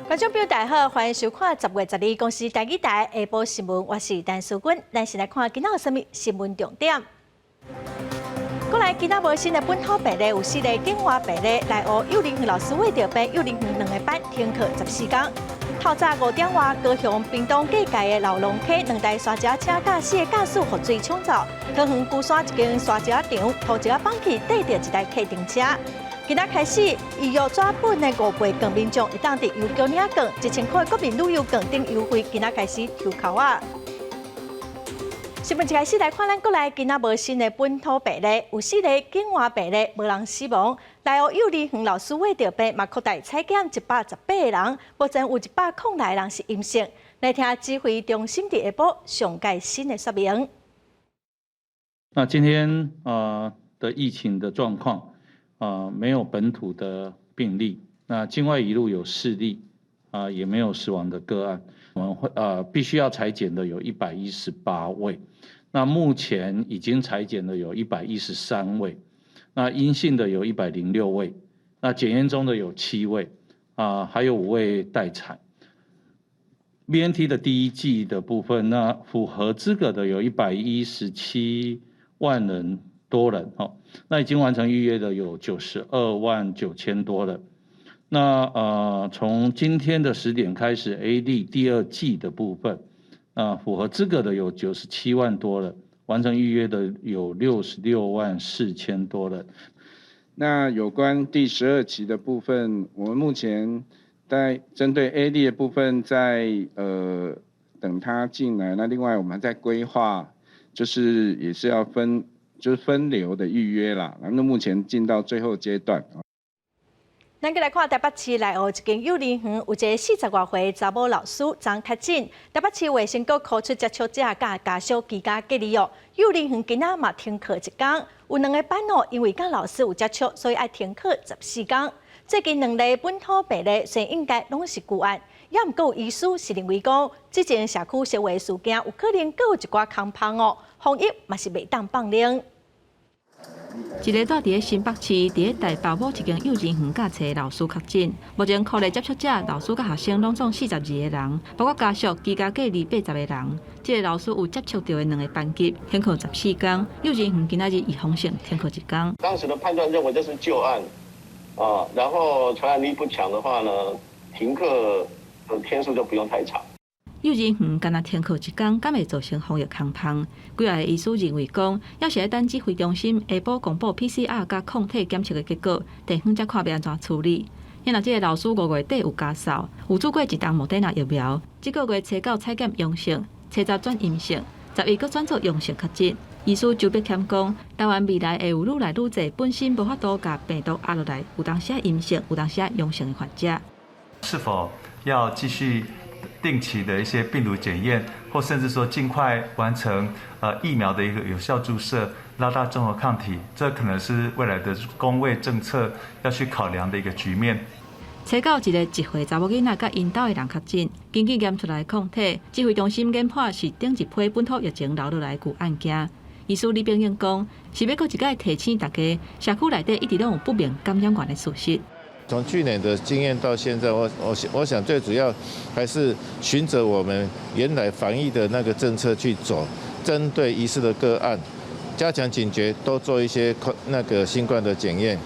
觀眾朋友大家好，歡迎收看10月12公視台語台下晡新聞，我是陳淑君。咱先來看今仔有啥物新聞重點。過來今仔無新的本土病例，有四例境外病例，內湖幼兒園老師穢著病，幼兒園兩个班停課14工。透早5點外，高雄屏東過界的荖濃溪兩台沙石車佮四个駕駛予水沖走，桃園龜山一間沙石場土石崩去，綴著一台客運車。今仔開始，預約紙本的五倍券民眾會當佇郵局領券，1000箍的國民旅遊券等優惠，今仔開始抽籤仔。新聞一開始來看，咱國內今仔無新的本土病例，有四例境外病例，無人死亡。內湖幼兒園老師穢著病，嘛擴大採檢118個人，目前有106個人是陰性。來聽指揮中心佇下晡上蓋新的說明。那今天的疫情的狀況沒有本土的病例，那境外移入有四例，也沒有死亡的個案。我們會必須要採檢的有118位，那目前已經採檢的有113位，那陰性的有106位，那檢驗中的有7位，還有5位待採。BNT 的第一劑的部分，那符合資格的有117萬人多人，那已經完成預約的有92萬9千多人。那從今天的10點開始，AZ 第二劑的部分，符合資格的有97萬多人，完成預約的有66萬4千多人。那有關第12期的部分，我們目前在針對 AZ 的部分在，等他進來。那另外我們還在規劃，就是也是要分，就是分流的預約啦。那目前進到最後階段。咱閣來看台北市內湖一間幼兒園，有一个40外歲查某老師昨確診。台北市衛生局呼籲接觸者佮家屬居家隔離哦。幼兒園今仔嘛停課一工，有兩个班哦，因為佮老師有接觸，所以愛停課14工。最近兩例本土病例，雖然應該攏是舊案，也毋過有醫師是認為講，這前社區社會事件有可能閣有一寡空芳哦，防疫嘛是袂當放冷。一个蹛佇咧新北市，佇咧大埔某一間幼兒園教冊老師確診，目前確認接觸者老師佮學生攏總42個人，包括家屬居家隔離80個人。這个老師有接觸著的兩个班級停課14工，幼兒園今仔日預防性停課一工。當時的判斷認為這是舊案，啊，然後傳染力不強的話呢，停課的天數就不用太長。幼兒園干焦停課一工，敢會造成防疫空芳？幾个醫師認為講，猶是愛等指揮中心下晡公布 PCR 佮抗體檢測的結果，地方才看欲按怎處理。因這个老師5月底有咳嗽，有注過一針莫德納疫苗，這个月初九採檢陽性，初十轉陰性，11閣轉做陽性確診。醫師周碧謙講，台灣未來會有愈來愈濟本身無法度共病毒壓落來，有當時陰性，有當時陽性的患者。是否要繼續定期的一些病毒檢驗，或甚至說盡快完成疫苗的一個有效注射，拉大中和抗體，這可能是未來的公衛政策要去考量的一個局面。初九一个1歲查某囡仔佮𪜶兜的人確診，根據驗出來抗體，指揮中心研判是頂一批本土疫情留落來舊案件。醫師李炳英講，是欲閣一擺提醒大家，社區內底一直攏有不明感染源的事實。從去年的經驗到現在，我想最主要還是循著我們原來防疫的那個政策去走，針對疑似的個案，加強警覺，多做一些那個新冠的檢驗。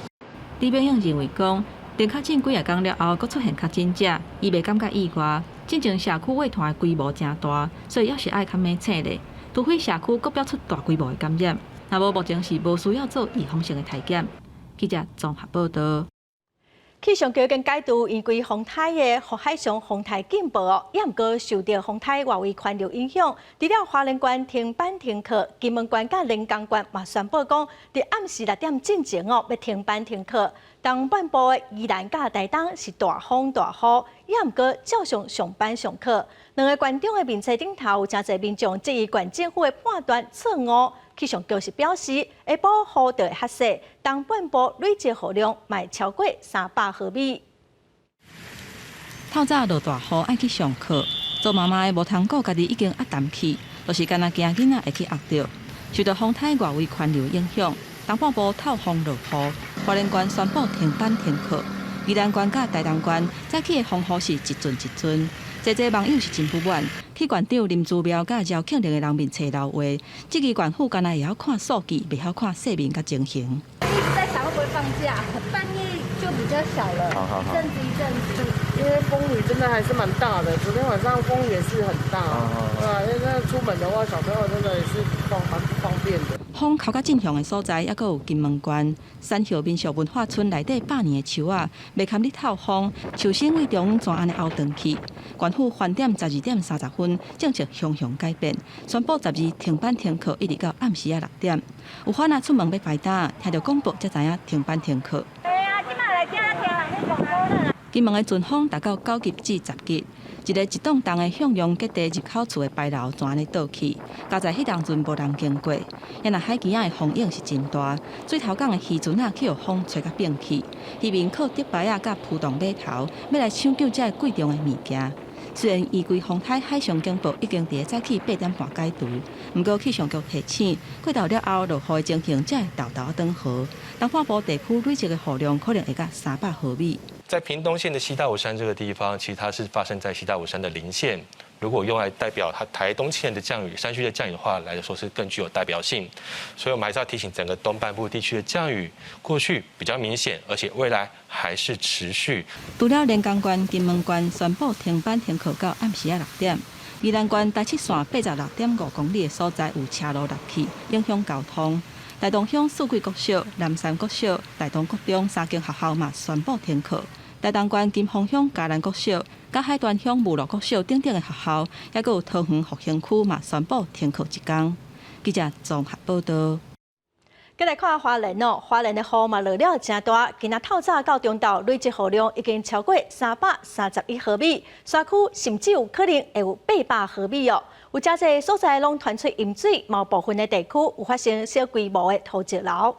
李炳英認為講，佇確診幾仔工了後，閣出現確診者，伊袂感覺意外。進前社區血團的規模誠大，所以猶是愛較猛醒咧。除非社區閣飆出大規模的感染，若無目前是無需要做預防性的篩檢。記者綜合報道。氣象局已經解除因為風颱的海上風颱警報哦，也毋過受著風颱外圍環流影響，除了花蓮縣停班停課，金門縣佮連江縣嘛宣布講，佇暗時6點進前哦，欲停班停課。東半部的宜蘭佮台東是大風大雨，也毋過照常上班上課。兩个縣長的面冊頂頭有誠濟民眾質疑縣政府的判斷錯誤。氣象局是表示，下晡雨就會較細，東半部累積雨量嘛會超過300毫米。透早落大雨，愛去上課，做媽媽的無通顧家己已經壓淡去，就是干焦驚囡仔會去壓著。受著風颱外圍環流影響，東半部透風落雨，花蓮縣宣布停班停課。宜蘭縣佮台東縣早起的風雨是一陣一陣，濟濟網友是真不滿，去縣長林姿妙佮饒慶鈴的人面冊留話，這支縣府敢若會曉看數據，袂曉看世民佮情形。一直在想會不會放假，半夜就比較小了，一陣子一陣子。因為風雨真的還是蠻大的，昨天晚上風也是很大，對啊，因為出門的話，小朋友真的也是蠻不方便的。風哭較真強的所在，猶閣有金門縣山後民俗文化村內底百年的樹仔，袂堪得透風，樹身對中央全按呢凹斷去。縣府翻點12點30分，政策雄雄改變，宣布十二停班停課，一直到暗時仔6點。有番仔出門欲排擔，聽著廣播才知影停班停課。對啊，這馬來聽聽人咧廣播啦。金門的陣風達到9級至10級，一个一棟棟的向陽結地入口處的牌樓全按呢倒去，佳哉彼當陣無人經過。也若海墘仔的風湧是真大，水頭港的漁船仔去予風吹共反去，漁民靠竹排仔佮浮動碼頭，欲來搶救這个貴重的物件。雖然依規風颱海上警報已經佇早起8點半解除，毋過氣象局提醒，過晝了後落雨的情形才會沓沓轉好。東半部地區累積的雨量可能會到300毫米。在屏東縣的西大武山這個地方，其實它是發生在西大武山的稜線。如果用來代表它台東縣的降雨、山區的降雨的話，來說是更具有代表性。所以，我們還是要提醒整個東半部地區的降雨，過去比較明顯，而且未來還是持續。除了連江縣、金門縣宣布停班停課到暗時仔6點，宜蘭縣台七線86.5公里的所在有車路落去，影響交通。台東鄉四季國小、南山國小、台東國中三間學校嘛宣布停課。台東縣金峰鄉嘉南國小、佮海端鄉霧鹿國小等等的學校，猶閣有桃園復興區嘛宣布停課一工。記者綜合報導。閣來看花蓮哦，花蓮的雨嘛落了誠大，今仔透早到中晝累積雨量已經超過331毫米，山區甚至有可能會有800毫米哦。有誠濟所在攏傳出淹水，某部分的地區有發生小規模的土石流。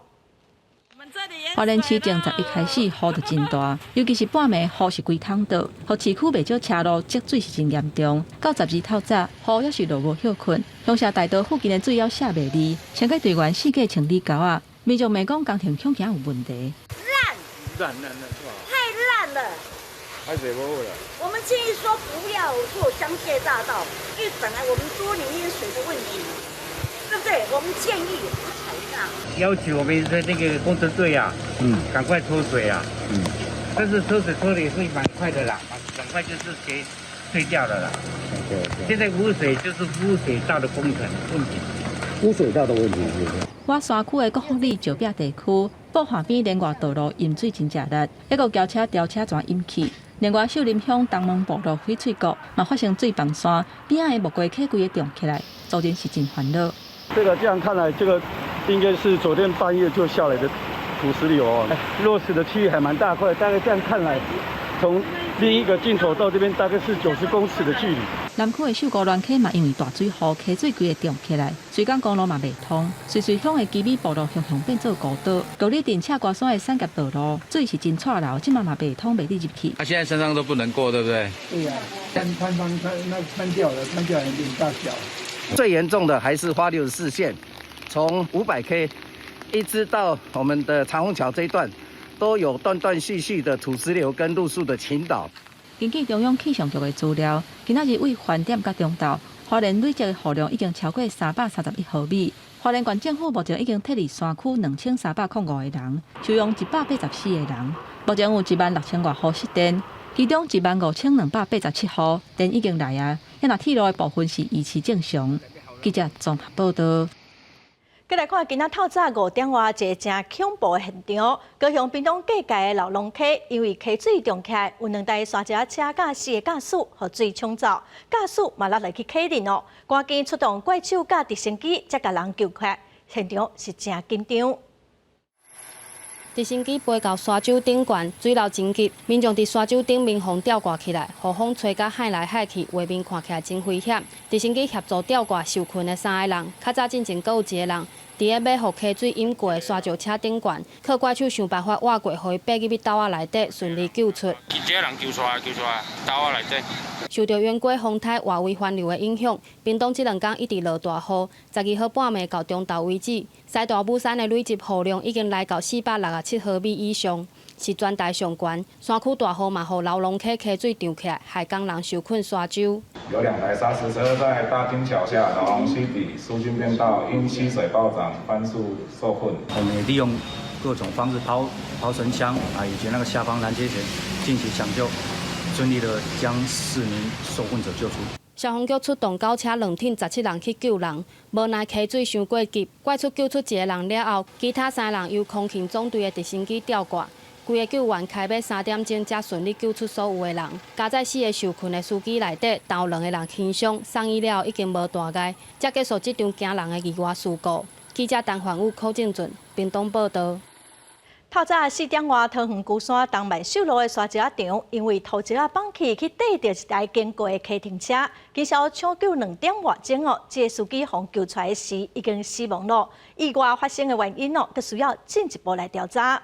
花蓮市前11開始雨就真大，尤其是半暝雨是規桶倒，予市區袂少車路積水是真嚴重。到12透早，雨猶是落無歇睏，鄉社大道附近的水猶卸袂離，清潔隊員四界清理溝仔，民眾罵講工程恐驚有問題。爛爛爛爛，太爛了。排水不了。我們建議說不要做香榭大道，因為本來我們多裡面水的問題，對不對？我們建議不採納。要求我們的那個工程隊啊，趕快抽水啊，但是抽水抽的也是蠻快的啦，很快就是給退掉了啦。對對。現在污水就是污水道的工程問題。污水道的問題是不是？我山區的國福里石壁地區，布河邊連外道路淹水真正力，一個轎車吊車全淹去。另外，秀林鄉東門部落翡翠谷嘛發生水崩山，邊仔的木瓜溪規个漲起來，造成是真煩惱。這個這樣看來，這個應該是昨天半夜就下來的土石流哦，落石的區域還蠻大塊，大概這樣看來，從另一個盡頭到這邊大概是90公尺的距離。南區的秀姑巒溪嘛，因為大水雨，溪水規个漲起來，水港公路嘛袂通。瑞穗鄉的基米部落雄雄變做孤島，玉里鎮赤瓜山的產業道路水是真掣流，這馬嘛袂通袂得入去。啊，現在山上都不能過，對不對？對呀，山穿方穿那穿掉了，穿掉有點大小。最嚴重的還是花64線，從500 K 一直到我們的長虹橋這一段，都有斷斷續續的土石流跟路樹的傾倒。根據中央氣象局的資料，今仔日對翻點到中晝，花蓮累積的雨量已經超過331毫米。花蓮縣政府目前已經撤離山區2305個人，收容184個人。目前有1萬6千外戶失電，其中1萬5287戶電已經來啊。若鐵路的部分是維持正常。記者綜合報導。閣來看今仔透早5點外一个誠恐怖的現場，高雄屏東過界的荖濃溪，因為溪水漲起來，有兩台沙石車佮四个駕駛予水沖走，駕駛嘛落來去溪裡哦，趕緊出動怪手佮直升機，才共人救起來。現場是誠緊張。直升機飛到沙洲頂懸，水流真急，民眾佇沙洲頂面予吊掛起來，予風吹甲海來海去，畫面看起來真危險。直升機協助吊掛受困的三个人，較早進前閣有一个人佇咧欲予溪水淹過的沙石車頂懸，靠怪手想辦法挖過，予伊爬入去兜仔內底，順利救出。這個人救出來，救出來，兜仔內底。受著圓規風颱外圍環流的影響，屏東這兩工一直落大雨。12號半暝到中晝為止，西大武山的累積雨量已經來到467毫米以上。是全台上懸。山區大雨嘛，予荖濃溪溪水漲起來，害工人受困沙洲。有2台砂石車在大金橋下荖濃溪底疏浚便道，因溪水暴漲翻速受困。我們也利用各種方式拋拋繩槍啊，以及那個下方攔截鉗進行搶救，順利的將4名受困者救出。消防局出動9車2艇17人去救人，無奈溪水傷過急，怪出救出一個人了後，其他3人由空勤總隊的直升機吊掛，規个救援開欲3點鐘才順利救出所有的人。加載4個受困的司機內底，有2個人輕傷，送醫了後已經無大礙，才結束這場驚人的意外事故。記者陳焕宇、柯正俊，屏東報導。透早4點外，桃園龜山東萬秀路的沙石仔場，因為土石仔崩去，去綴著一台經過的客停車，經消搶救2點外鐘哦，這个司機予救出來時已經死亡咯。意外發生的原因哦，閣需要進一步來調查。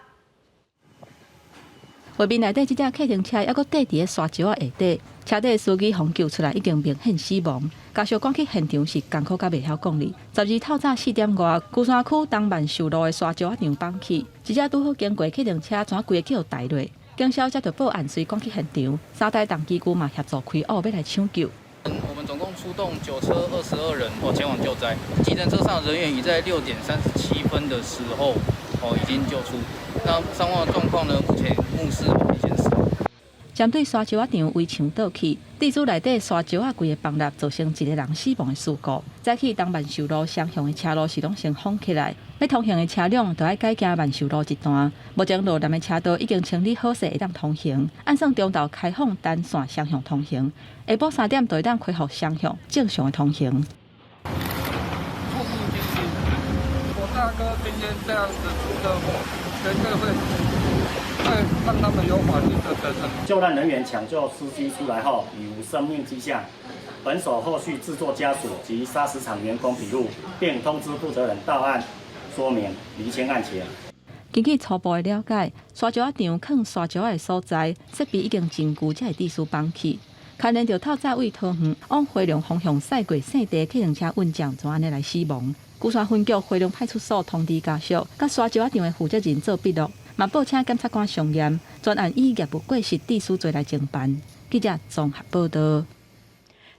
畫面內底這隻客停車猶閣綴佇咧沙石仔下底，車底司機予救出來已經明顯死亡。家屬趕去現場是艱苦甲袂曉講哩。12透早4點外，龜山區東萬壽路的沙石仔場崩去，一隻拄好經過客停車，怎規个去予抬落？警消接著報案，隨趕去現場，3台重機具嘛協助開挖欲來搶救。我們總共出動9車22人哦前往救災，計程車上人員已在6點37分的時候哦已經救出。那傷亡的狀況呢？目前目視明顯死亡。針對沙石仔場圍牆倒去，地主內底沙石仔規个崩落，造成一個人死亡的事故。早起東萬壽路雙向的車路是攏先封起來，欲通行的車輛就愛改行萬壽路一段。目前路南的車道已經清理好勢，會當通行。按算中晝開放單線雙向通行，下晡3點就會當恢復雙向正常的通行。觸目驚心，我大哥今天這樣子出車禍，絕對會。讓他們有法律的責任。救難人員搶救司機出來後，已無生命跡象。本所後續制作家屬及砂石廠員工筆錄，並通知負責人到案說明釐清案情。根據初步的了解，沙石仔場囥沙石仔的所在設備已經真舊，才會致使崩去。牽連著透早位桃園往花蓮方向駛過姓鄭客運車運將，就按呢來死亡。龜山分局花蓮派出所通知家屬，佮沙石仔場的負責人做筆錄。嘛報請檢察官相驗，專案以業務過失致死罪來偵辦。記者綜合報導。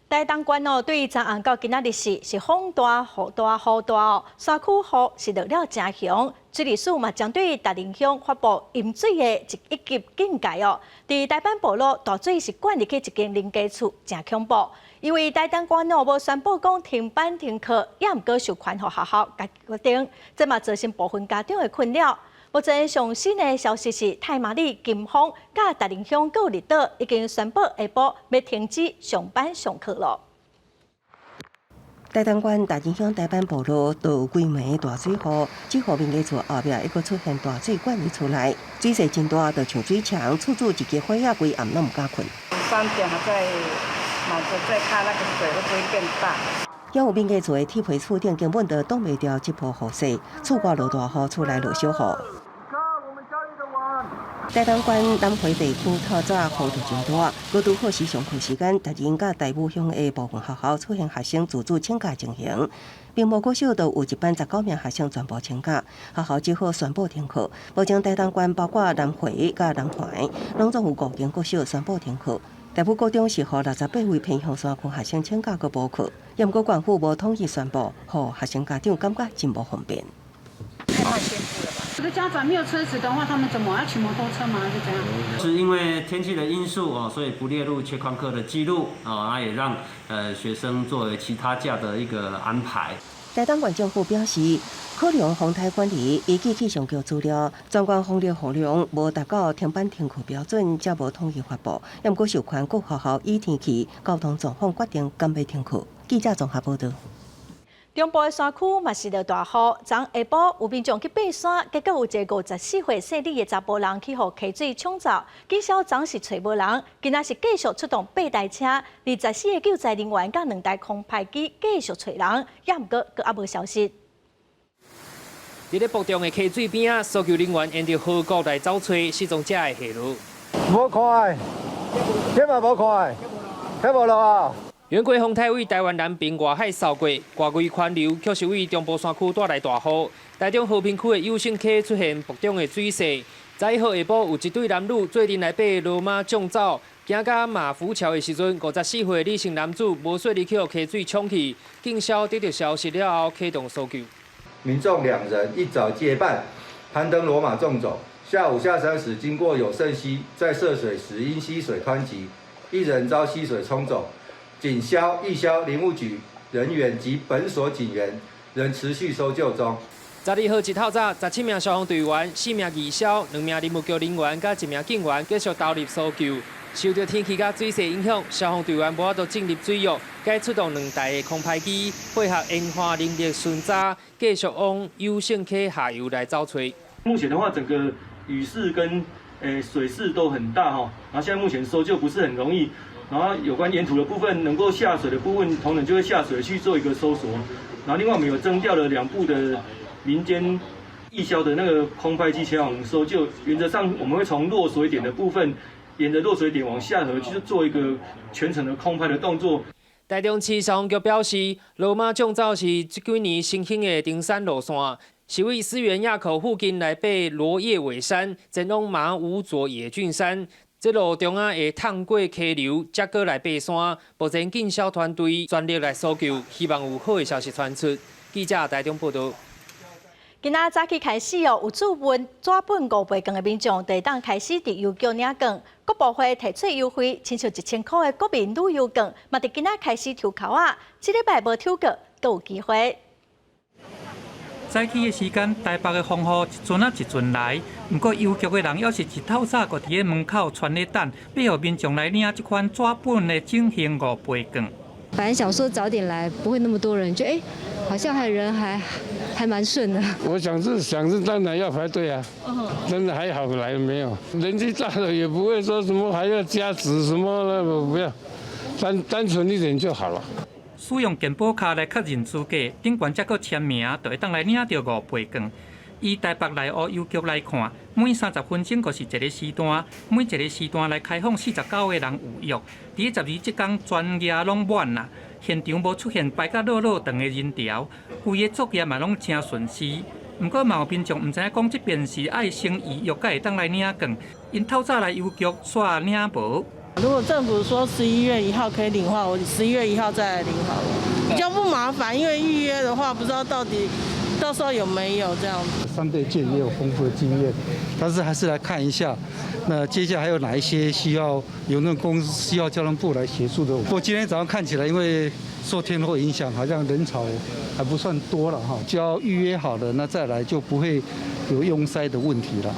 台東縣哦，對昨暗到今仔日是風大雨大雨大哦，山區雨是落了誠凶，水利署嘛針對達仁鄉發布淹水的一級警戒哦。佇大阪部落大水是灌入去一間人家厝，誠恐怖。因為台東縣哦無宣布講停班停課，也毋過授權予學校家己決定，這嘛造成部分家長的困擾。目前上新的消息是，太麻里、金峰佮達仁鄉閣有綠島已經宣布下晡欲停止上班上課囉。台東縣達仁鄉大阪部落落幾暝大水雨，這戶民家厝後壁猶閣出現大水灌入厝內，水勢真大，就像水牆，厝主一家伙仔規暗攏毋敢睏。 3點還在忙著在看那個水會不會變大。也有民家厝的鐵皮厝頂根本就擋袂牢這波雨勢，厝外落大雨，厝內落小雨。台東縣南迴地區透早雨就真大，閣拄好是上課時間，達仁佮大武鄉的部分學校出現學生自主請假情形。平埔國小就有一班19名學生全部請假，學校只好宣布停課。目前台東縣包括南迴佮南環，攏總有5間國小宣布停課。大武高中是予68位偏鄉山區學生請假閣補課，也毋過縣府無統一宣布，予學生家長感覺真無方便。太快宣布了吧？這個家長沒有車子的話，他們怎麼要騎摩托車嗎？還是怎樣？是因為天氣的因素哦，所以不列入缺曠課的記錄啊，那也讓學生作為其他假的一個安排。台東縣政府表示，考量風颱管理依據氣象局資料，全縣風力雨量無達到停班停課標準，才無統一發布。也毋過授權各學校依天氣、交通狀況決定敢欲停課。記者綜合報導。中部的山區嘛是落大雨，昨下晡有民眾去爬山，結果有一個54歲姓李的查埔人去予溪水沖走。警消昨是揣無人，今仔是繼續出動8台車，24個救災人員佮2台空拍機繼續揣人，也毋過閣猶無消息。佇咧瀑中的溪水邊仔，搜救人員沿著河谷來找揣失蹤者的下落。無看，這嘛無看，這無落啊。遠過風颱為台灣南爿外海掃過，外圍環流卻是為中部山區帶來大雨。台中和平區的有勝溪出現瀑中的水勢， 12號下晡，有一對男女做陣來爬羅馬縱走，行到馬浮橋的時陣，54歲李姓男子無細膩去予溪水沖去，警消得到消息了後，啟動搜救。民眾兩人一早結伴攀登羅馬縱走，下午下山時經過有勝溪，在涉水時因溪水湍急，一人遭溪水沖走。警消、義消、林務局人員及本所警員仍持續搜救中。12號一透早，17名消防隊員、4名義消、2名林務局人員佮1名警員繼續投入搜救。受著天氣佮水勢影響，消防隊員無法度進入水域，改出動兩台的空拍機，配合沿岸人力巡查，繼續往有勝溪下游來找揣。目前的話，整個雨勢跟水勢都很大哈，然後現在目前搜救不是很容易，然後有關沿途的部分能夠下水的部分，同仁就會下水去做一個搜索。然後另外我們有徵調了2部的民間義消的那個空拍機前往搜救，原則上我們會從落水點的部分，沿着落水點往下河，就是做一個全程的空拍的動作。台中市消防局表示，羅馬縱走是這幾年新興的登山路線，是位思源埡口附近來爬羅葉尾山，前往馬武左野峻山。這路中啊會趟過溪流，才閣來爬山。目前警消團隊全力來搜救，希望有好的消息傳出。記者台中報道。今仔早起開始哦，有主問紙本五倍券的民眾，就會當開始佇郵局領券。國博會提出優惠，親像1000箍的國民旅遊券，嘛佇今仔開始抽籤仔！這禮拜無抽到，閣有機會。早起的時間，台北的風雨一陣仔一陣來，毋過郵局的人猶是一透早就佇咧門口跄咧等，欲予民眾來領這款紙本的整形五倍券。本來想說早點來，不會那麼多人，就欸，好像還人還蠻順的。我想是當然要排隊啊，真的還好來沒有，年紀大了也不會說什麼還要加值什麼的，我不要，單純一點就好了。使用健保卡來確認資格，頂懸才閣簽名，就會當來領著五倍券。以台北內湖郵局來看，每30分鐘就是一個時段，每一個時段來開放49個人預約。佇12這工全夜攏滿啦，現場無出現排甲落落長的人潮，規个作業嘛攏誠順時。毋過嘛有民眾毋知影講這邊是愛先預約，才會當來領券，𪜶透早來郵局煞領無。如果政府說11月1號可以領的話，我11月1號再來領好了，比較不麻煩。因為預約的話，不知道到底到時候有沒有這樣子。三倍券也有豐富的經驗，但是還是來看一下，那接下來還有哪一些需要有那個公司需要交通部來協助的？不過今天早上看起來，因為受天候影響，好像人潮還不算多了哈。只要預約好了，那再來就不會有擁塞的問題了。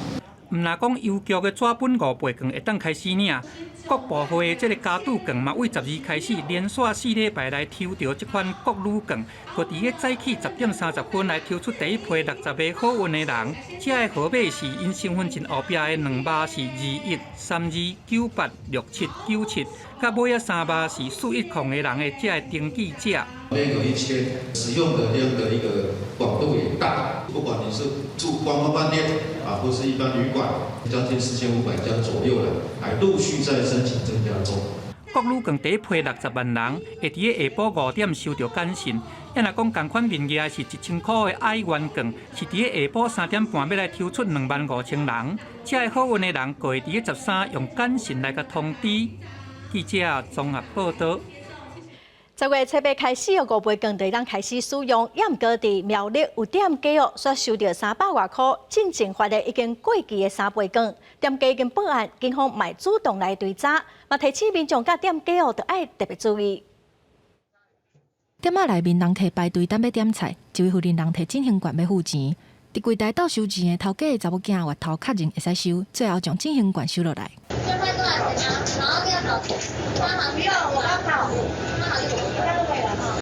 毋若講郵局的紙本五倍券會當開始領，國博會的這个加注券嘛，對12開始連續4禮拜來抽著這款國旅券，閣佇咧早起10點30分來抽出第一批60個好運的人。這个號碼是𪜶身份證後壁的兩碼是2132986797，佮尾仔三碼是410的人的這个登記者。每個1000，使用的量的一個廣度也大，不管你是住觀光飯店啊，或是一般旅館，將近4500家左右了，還陸續在申請增加中。國旅券第一批60萬人，會佇咧下晡5點收著簡訊。抑若講仝款面額是1000箍的愛元券，是佇咧下晡3點半欲來抽出2萬5千人。這个好運的人，閣會佇咧13用簡訊來共通知。記者綜合報導。10月7日開始，五倍券就會當開始使用，猶毋過佇苗栗有店家哦，煞收著300外箍，進前發的已經過期的三倍券，店家已經報案，警方嘛主動來追查，嘛提醒民眾佮店家哦，著愛特別注意。店仔內面人客排隊等欲點菜，一位婦人人提整形券欲付錢，佇櫃台鬥收錢的頭家的查某囝越頭確認會使收，最後將整形券收落來。然後第二個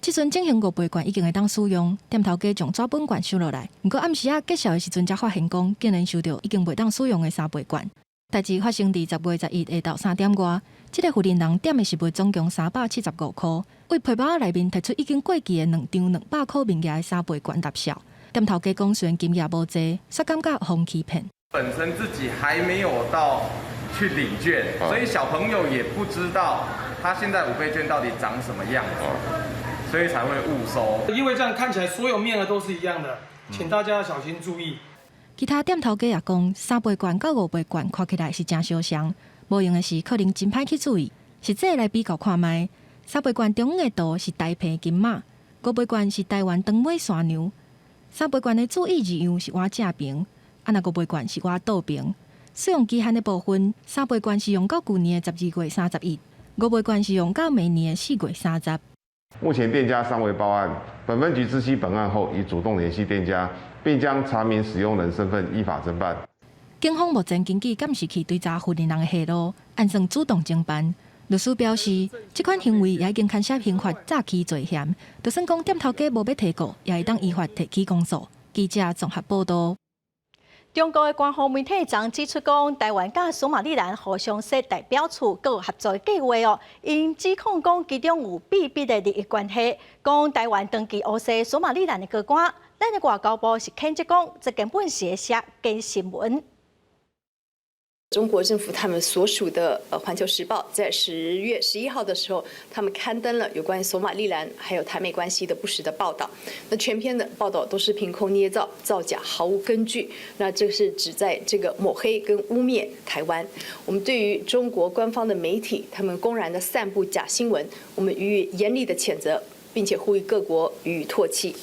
這陣整形五倍券已經會當使用，店頭家將紙本券收落來。毋過暗時仔結數的時陣，才發現講竟然收著已經袂當使用的三倍券。代誌發生佇10月11下晝3點外，這个婦人人點的食物總共375箍，對皮包內面提出已經過期的兩張200箍面額的三倍券納數。店頭家講雖然金額無濟，卻感覺予欺騙。本身自己還沒有到去領券，所以小朋友也不知道他現在五倍券到底長什麼樣子，所以才會誤收。因為這樣看起來所有面額都是一樣的，請大家要小心注意。其他店頭家也講，三倍券佮五倍券看起來是誠相像，無用的時可能真歹去注意。實際來比較看覓，三倍券中央的圖是台澎金馬，五倍券是台灣長尾山羊。三倍券的主意字樣是倚正爿，啊若五倍券是倚倒爿。使用期限的部分，三倍券是用到舊年的12月31，五倍券是用到明年的4月30。目前店家尚未報案，本分局知悉本案後，已主動聯繫店家，並將查明使用人身份，依法偵辦。警方目前根據監視器追查負責人的下落，按算主動偵辦。律師表示，這款行為也已經牽涉刑法詐欺罪嫌，就算講店頭家無欲提告，也會當依法提起公訴。記者綜合報道。中國的官方媒體昨指出講，台灣佮索馬里蘭互相設代表處，閣有合作計劃哦。𪜶指控講其中有秘密的利益關係，講台灣長期烏勢索馬里蘭的高官。咱的外交部是譴責講，這根本是寫假新聞。中國政府他們所屬的《環球時報》在10月11號的時候，他們刊登了有關於索馬利蘭還有台美關係的不實的報道。那全篇的報道都是憑空捏造、造假，毫無根據。那這是旨在這個抹黑跟污衊台灣。我們對於中國官方的媒體，他們公然的散布假新聞，我們予以嚴厲的譴責，並且呼籲各國予以唾棄。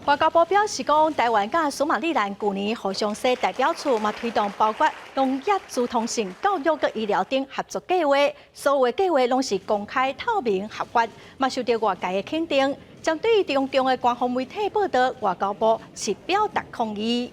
外交部表示講，台灣佮索馬利蘭舊年互相設代表處，嘛推動包括農業、資通訊、教育佮醫療等合作計劃，所有的計劃攏是公開透明合法，嘛受到外界的肯定。針對中共的官方媒體報道，外交部是表達抗議。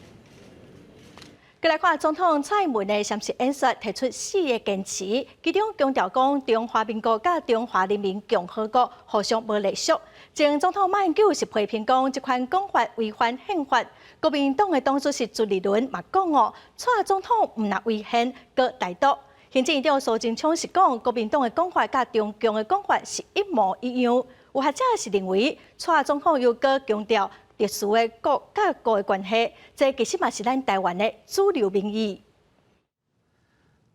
過來看總統蔡英文的雙十演說，提出四个堅持，其中強調講中華民國佮中華人民共和國互相無隸屬。前總統馬英九是批評講，這款講法違反憲法。國民黨的黨主席朱立倫嘛講哦，蔡總統毋但違憲，閣台獨。行政院長蘇貞昌是講，國民黨的講法佮中共的講法是一模一樣。有學者是認為，蔡總統又閣強調特殊的國佮國的關係，這其實嘛是咱台灣的主流民意。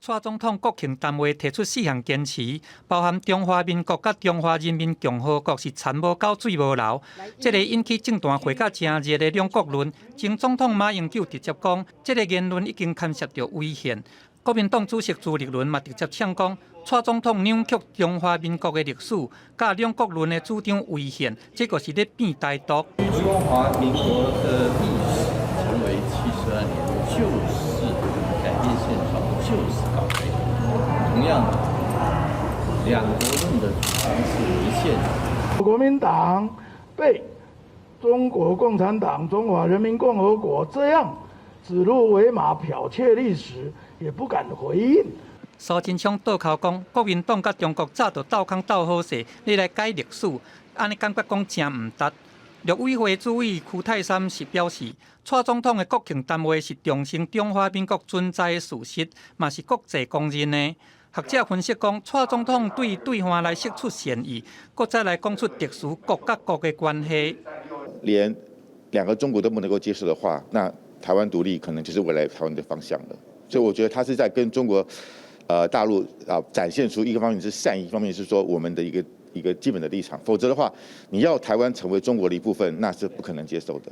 蔡總統國慶談話提出四項堅持，包含中華民國佮中華人民共和國是田無溝水無流，這個引起政壇火甲誠熱的兩國論。前總統馬英九直接講，這个言論已經牽涉著違憲。國民黨主席朱立倫嘛直接嗆講，蔡總統扭曲中華民國的歷史，佮兩國論的主張違憲，這個是咧變台獨。中華民國的歷史成為72年，就是改變現狀，就是搞台獨。同樣，兩國論的主張是違憲的。國民黨被中國共產黨、中華人民共和國這樣指鹿為馬、剽竊歷史，也不敢回應。蘇貞昌倒口講，國民黨佮中國早就鬥空鬥好勢，你來改歷史，按呢感覺講誠毋值。陸委會主委邱太三是表示，蔡總統的國慶談話是重申中華民國存在的事實，嘛是國際公認的。學者分析講，蔡總統對對岸來釋出善意，閣再來講出特殊國佮國的關係。連兩個中國都不能夠接受的話，那台灣獨立可能就是未來台灣的方向了。所以我覺得他是在跟中國，大陸啊，展現出一個方面是善意，一方面是說我們的一個基本的立場。否則的話，你要台灣成為中國的一部分，那是不可能接受的。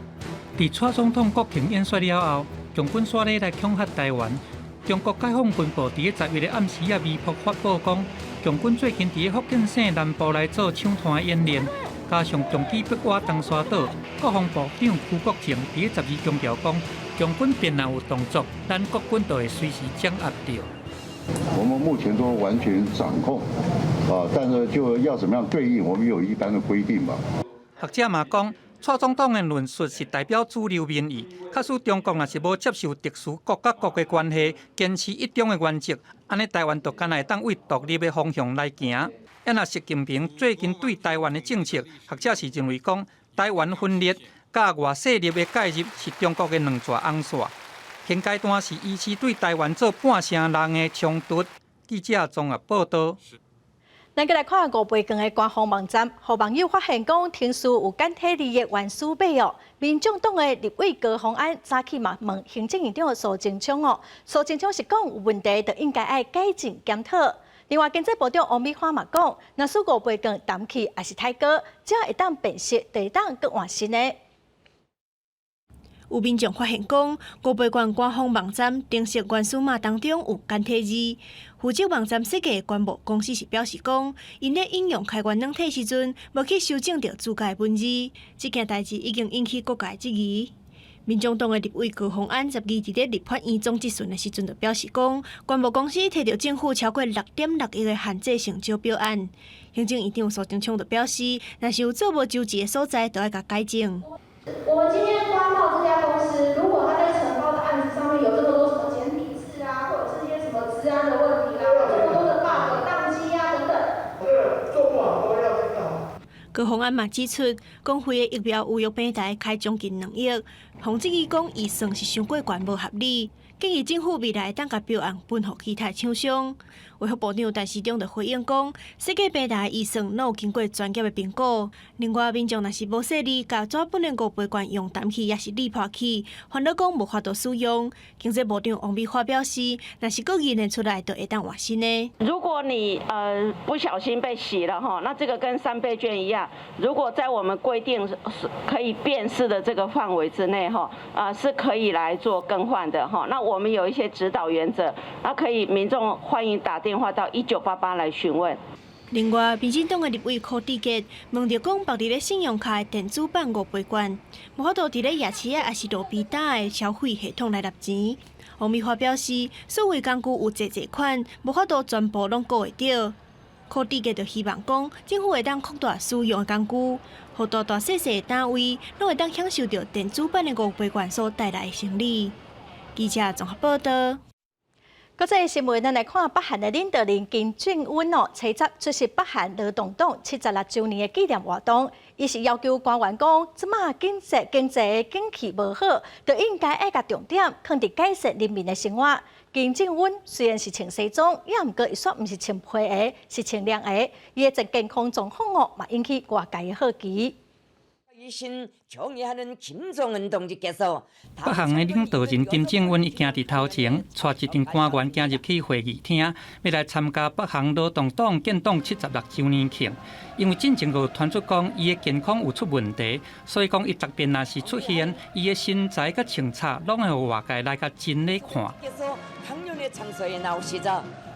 佇蔡總統國慶演說了後，共軍煞咧來恐嚇台灣。中國解放軍報佇咧11日暗時仔微博發布講，共軍最近佇咧福建省南部來做搶灘演練，加上共機北倚東沙島，國防部長邱國正佇咧12強調講，共軍便若有動作，咱國軍就會隨時掌握著。我們目前都完全掌控，啊，但是就要怎麼樣對應，我們有一般的規定吧。學者嘛講，蔡總統的論述是代表主流民意。假使中國若是無接受特殊國佮國的關係，堅持一中的原則，按呢台灣就敢若會當為獨立的方向來行。啊，若習近平最近對台灣的政策，學者是認為講，台灣分裂佮外勢力的介入是中國的兩條紅線。現階段是依次對台灣做半聲人的衝突。記者綜合報道。咱閣來看五倍券的官方網站，予網友發現講，程式有簡體字的原始碼哦。民眾黨的立委高虹安早起嘛問行政院長蘇貞昌哦，蘇貞昌是講有問題，就應該愛改進檢討。另外，經濟部長王美花嘛講，若使五倍券澹去抑是太高，只要會當辨識，就會當閣換新的。有民眾發現講，五倍券官方網站程式原始碼當中有簡體字。負責網站設計的關貿公司是表示講，𪜶咧應用開源軟體時陣，無去修正著主界文字，這件代誌已經引起各界質疑。民眾黨的立委高虹安12佇咧立法院總質詢的時陣就表示講，關貿公司提著政府超過6.6億的限制性招標案。行政院長蘇貞昌就表示，若是有做無周齊的所在，就愛共改正。我們今天關貿這家公司，如果他在承包的案子上面有這麼多什麼簡體字啊，或者是一些什麼資安的問題啦，這麼多的 bug、宕機啊等等，做不好都要檢討。高虹安嘛指出，公費的疫苗預約平台開將近2億，予質疑講預算是傷過懸無合理，建議政府未來當共標案分予其他廠商。衛福部長陳時中就回應講，設計平台預算攏有經過專業的評估。另外，民眾若是無細膩，共紙本的五倍券用澹去，抑是裂破去，煩惱講無法度使用。經濟部長王美花表示，若是閣認會出來，就會當換新的。如果你不小心被洗了哈，那這個跟三倍券一樣，如果在我們規定是可以辨識的這個範圍之內哈，啊是可以來做更換的哈。那我們有一些指導原則，那可以民眾歡迎打電話到1988來詢問。另外，民進黨的立委柯志杰問著講，綁佇咧信用卡的電子版五倍券，無法度佇咧夜市仔抑是路邊攤的消費系統來納錢。王美花表示，數位工具有濟濟款，無法度全部攏顧會著。柯志杰就希望講，政府會當擴大使用的工具，予大大細細的單位攏會當享受著電子版的五倍券所帶來的成利。記者綜合報道。國際新聞，咱來看北韓的領導人金正恩哦，初十出席北韓勞動黨76週年的紀念活動，伊是要求官員講，這馬經濟景氣無好，就應該愛共重點放佇改善人民的生活。金正恩雖然是穿西裝，也毋過伊煞毋是穿皮鞋，是穿涼鞋。伊的健康狀況哦，嘛引起外界的好奇。北韓的領導人金正恩伊行佇頭前，帶一陣官員行入去會議廳，欲來參加北韓勞動黨建黨76週年慶。因為進前就傳出講伊的健康有出問題，所以講伊逐遍若是出現，伊的身材佮穿插攏會予外界來共真咧看。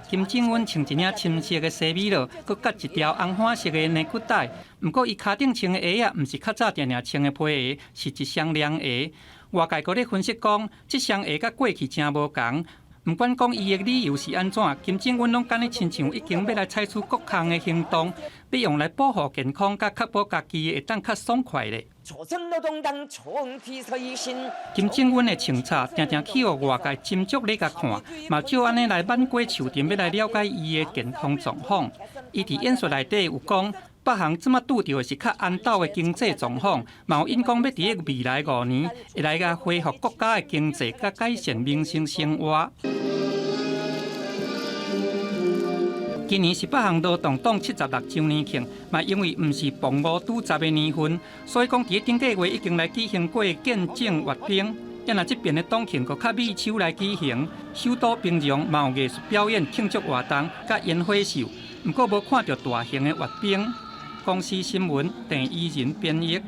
金正恩穿一領深色的西米褸，閣佮一條紅花色的呢骨帶。毋過伊跤頂穿的鞋仔，毋是較早定定穿的皮鞋，是一雙涼鞋。外界閣咧分析講，這雙鞋佮過去誠無仝。毋管講伊的理由是按怎，金正恩攏敢若親像已經欲來採取各項的行動，欲用來保護健康，佮確保家己會當較爽快咧。金正恩的穿插，定定去予外界斟酌咧共看，嘛照按呢來挽過樹頂，欲來了解伊的健康狀況。伊佇演說內底有講，北韓這馬拄著的是較安斗的經濟狀況，嘛有應講欲佇咧未來5年會來共恢復國家的經濟，佮改善民生生活。今年是北韓勞動黨76週年慶，嘛因為毋是磅五拄十的年份，所以講佇頂個月已經來舉行過見證閱兵。啊若這邊的黨慶閣較米手來舉行，首都平壤嘛有藝術表演慶祝活動，佮煙火秀，毋過無看著大型的閱兵。公視新聞鄭怡仁編譯。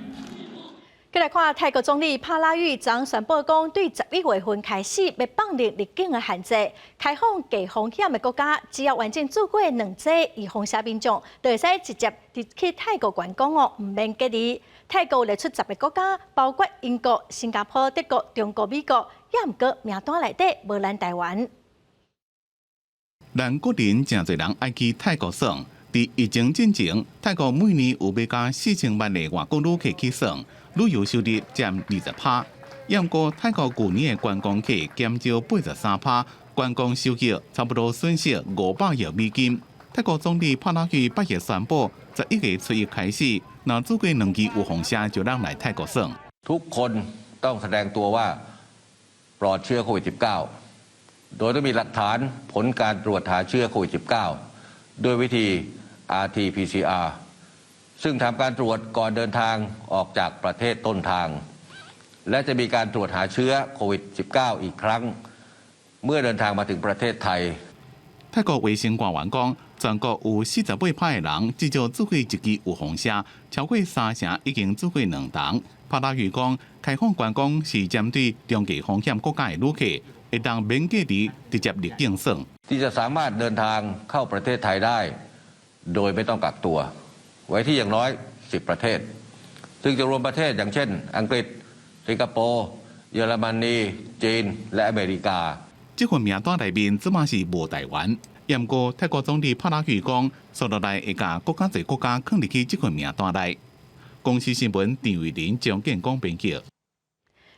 閣來看泰國總理帕拉育昨宣布講，對11月份開始欲放寬入境的限制，開放低風險的國家，只要完整注過兩劑預防射民眾，就會使直接去泰國觀光哦，毋免隔離。泰國列出10個國家，包括英國、新加坡、德國、中國、美國，也毋過名單內底無咱台灣。咱國人誠濟人愛去泰國耍，佇疫情進前，泰國每年有欲加4000萬個外國旅客去耍。旅遊收入佔20%，毋過泰國舊年的觀光客減少83%，觀光收益差不多損失500億美金。泰國總理帕拉育8日宣布，11月初一開始，若注過兩劑預防射就通來泰國耍。 ทุกคนต้องแสดงตัวว่าปลอดเชื้อโควิด -19 โดยต้องมีหลักฐานผลการตรวจหาเชื้อโควิด -19 ด้วยวิธี RT-PCR ซึ่งทำการตรวจก่อนเดินทางออกจากประเทศต้นทาง และจะมีการตรวจหาเชื้อโควิด -19 อีกครั้ง เมื่อเดินทางมาถึงประเทศไทย 泰國衛生官員講，全國有48%的人至少注過一劑預防射，超過三成已經注過兩針。帕拉育講，開放觀光是針對中低風險國家的旅客，會當免隔離直接入境耍。 ที่จะสามารถเดินทางเข้าประเทศไทยได้โดยไม่ต้องกักตัว ไว้ที่อย่างน้อย 10 ประเทศ ซึ่งจะรวมประเทศอย่างเช่น อังกฤษ สิงคโปร์ เยอรมนี จีน และอเมริกา 這份名單內面這馬是無台灣。毋過泰國總理帕拉育講，紲落來會共閣較濟國家囥入去這份名單內。公視新聞陳慧琳、張建光編輯。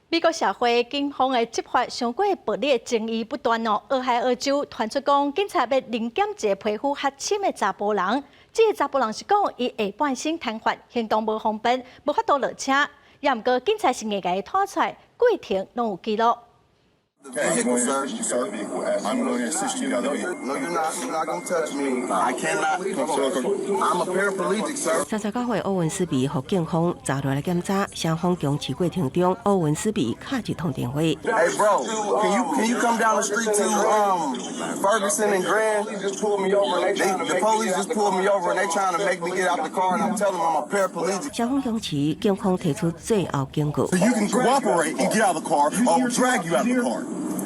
美國社會警方的執法傷過暴力的爭議不斷哦。俄亥俄州傳出講，警察欲臨檢一个皮膚較深的查埔人，這个查埔人是講伊下半身癱瘓，行動無方便，無法度落車。也毋過警察是硬共伊拖出來，過程攏有記錄。 Vehicle, sir. Sir, I'm going to assist you down the vehicle. No, you're not. You're not going to touch me. I cannot. I'm a paraplegic, sir. 39歲歐文斯比予警方抓落來檢查，雙方僵持過程中，歐文斯比敲一通電話。 Hey, bro, can you come down the street to Ferguson and Grand? Just pulled me over. And the police just pulled me over and they trying to make me get out the car and I'm telling them I'm a paraplegic. 雙方僵持，警方提出最後警告。 So you can cooperate and get out of the car, or I'll drag you out of the car.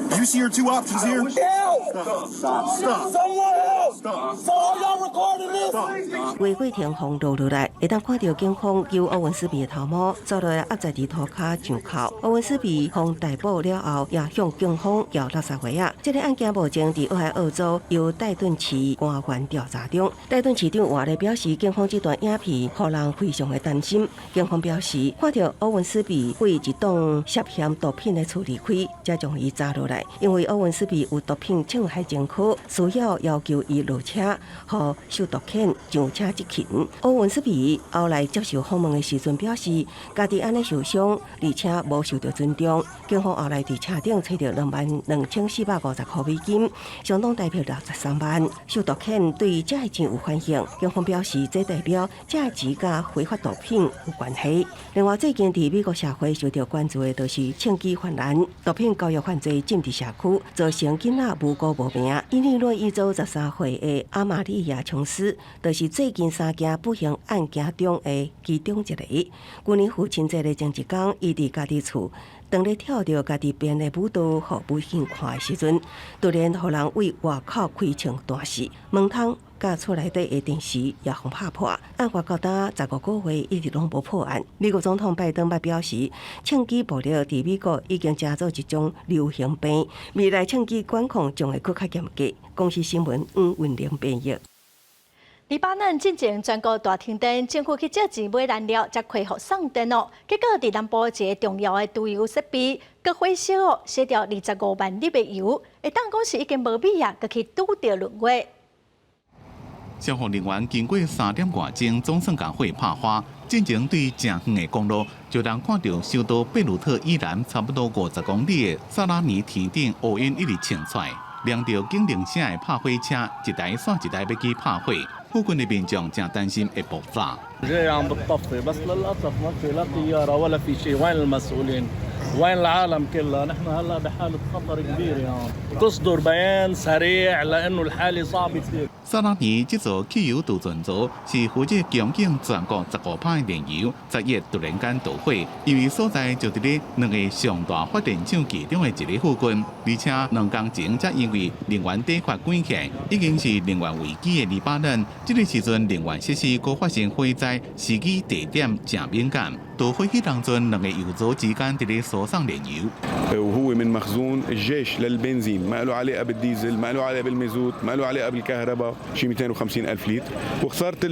You see your two options here? Stop. Stop. Someone help! Stop. So are y'all recording this? 話過程予錄落來，會當看著警方揪歐文斯比的頭毛，抓落來壓在佇塗跤上銬。歐文斯比予逮捕了後，也向警方搖垃圾話仔。這个案件目前佇俄亥俄州由戴頓市官員調查中。戴頓市長話咧表示，警方這段影片予人非常的擔心。警方表示，看著歐文斯比對一棟涉嫌毒品的厝離開，才將伊抓落來。因為歐文斯比有毒品侵害前科，需要要求伊落車，予受毒犬上車執勤。歐文斯比後來接受訪問的時陣表示，家己按呢受傷，而且無受著尊重。警方後來佇車頂揣著22,450塊美金，相當台幣63萬。受毒犬對這个錢有反應，警方表示，這代表這個錢佮非法毒品有關係。另外，最近佇美國社會受著關注的，就是槍支泛濫、毒品交易犯罪進入社區，造成囡仔無辜無命。伊利諾伊州13歲的阿瑪利亞瓊斯，就是最近三件不幸案件中的其中一个。去年父親節的前一工，伊佇家己厝，當咧跳著家己編的舞蹈予母親看的時陣，突然予人對外口開槍彈死，門窗佮厝內底的電視也予拍破。案發到今15個月，一直攏無破案。美國總統拜登捌表示，槍支暴力佇美國已經成做一種流行病，未來槍支管控將會閣較嚴格。公視新聞黃雲玲編譯。黎巴嫩進前全國大停電，政府去借錢買燃料，才恢復送電哦。結果佇南部一个重要的儲油設備，閣火燒哦，燒掉25萬入的油，會當講是已經無米啊，閣去拄著閏月。消防人員經過3點外鐘，總算共火拍花。進前對誠遠的公路，就通看著首都貝魯特以南差不多50公里的薩拉尼天頂烏煙一直衝出來，連著警鈴聲的拍火車一台煞一台欲去拍火，附近的民眾誠擔心會爆炸。 جاي عم بتطفي بس للاسف ما في لا طياره ولا في شيء. وين المسؤولين؟ وين العالم كلها؟ نحن هلا بحاله خطر كبير يعني تصدر بيان سريع لانه الحاله صعبه كثير. 薩拉尼這座汽油儲存槽是負責供應全國15%的燃油，11突然間導火，因為所在就佇咧兩个上大發電廠其中的一个附近，而且2工前才因為能源短缺關起來，已經是能源危機的黎巴嫩，這个時陣能源設施閣發生火災，時機地點誠敏感。導火彼當陣，兩个油槽之間佇咧輸送燃油。 وهو من مخزون الجيش للبنزين ما له علاقه بالديزل، ما له علاقه بالمازوت، ما له علاقه بالكهرباء، شيء 250 الف لتر وخساره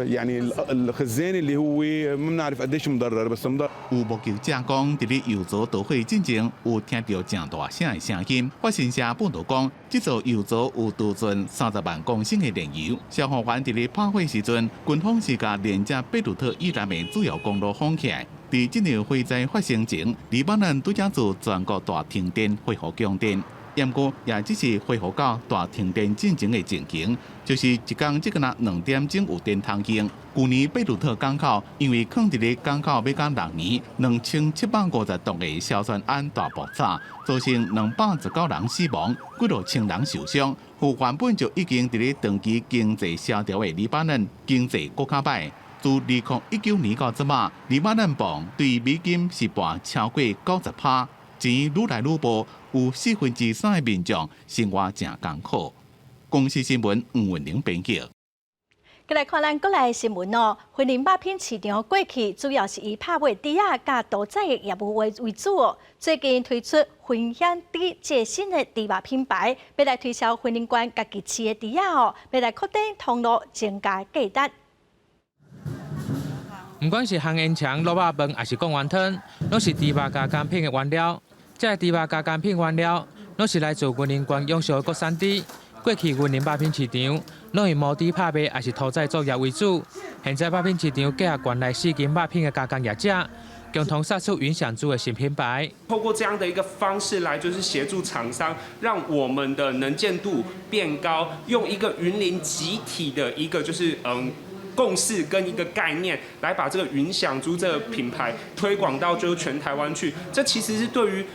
يعني الخزان اللي هو ما بنعرف قديش مضرر بس مضرر. 有目擊者講，佇咧油槽導火進前，有聽著誠大聲的聲音。法新社報導講，這座油槽有儲存30萬公升的燃油。消防員佇咧拍火時陣，軍方是共連接貝魯特以南的主要公路封起來。佇這場火災發生前，黎巴嫩拄才做全國大停電，恢復供電。毋過也只是恢復到大停電進前的情形，就是一工只敢若2點鐘有電通用。舊年貝魯特港口因為囥佇咧港口欲到6年，2750噸的硝酸銨大爆炸，造成219人死亡，幾落千人受傷。予原本就已經佇咧長期經濟蕭條的黎巴嫩經濟閣較䆀。自2019年到這馬，黎巴嫩鎊對美金是跋超過90趴，錢愈來愈無，有3/4的民眾生活誠艱苦。公視新聞吳文玲編輯。閣來看咱國內新聞哦，雲林肉品市場過去主要是以拍賣豬仔佮屠宰的業務為主哦。最近推出雲享豬這個新的豬肉品牌，欲來推銷雲林縣家己飼的豬仔哦，欲來擴展通路，增加價值。毋管是烘煙腸、滷肉飯，抑是貢丸湯，攏是豬肉加工品的原料。這个豬肉加工品原料，攏是來自雲林縣養殖的國產豬。過去雲林肉品市場攏以母豬拍賣，抑是屠宰作業為主。現在肉品市場結合縣內四間肉品的加工業者，共同殺出雲享豬的新品牌。透過這樣的一個方式來，就是協助廠商，讓我們的能見度變高，用一個雲林集體的一個就是共識跟一個概念，來把這個雲享豬這個品牌推廣到就是全台灣去。這其實是對於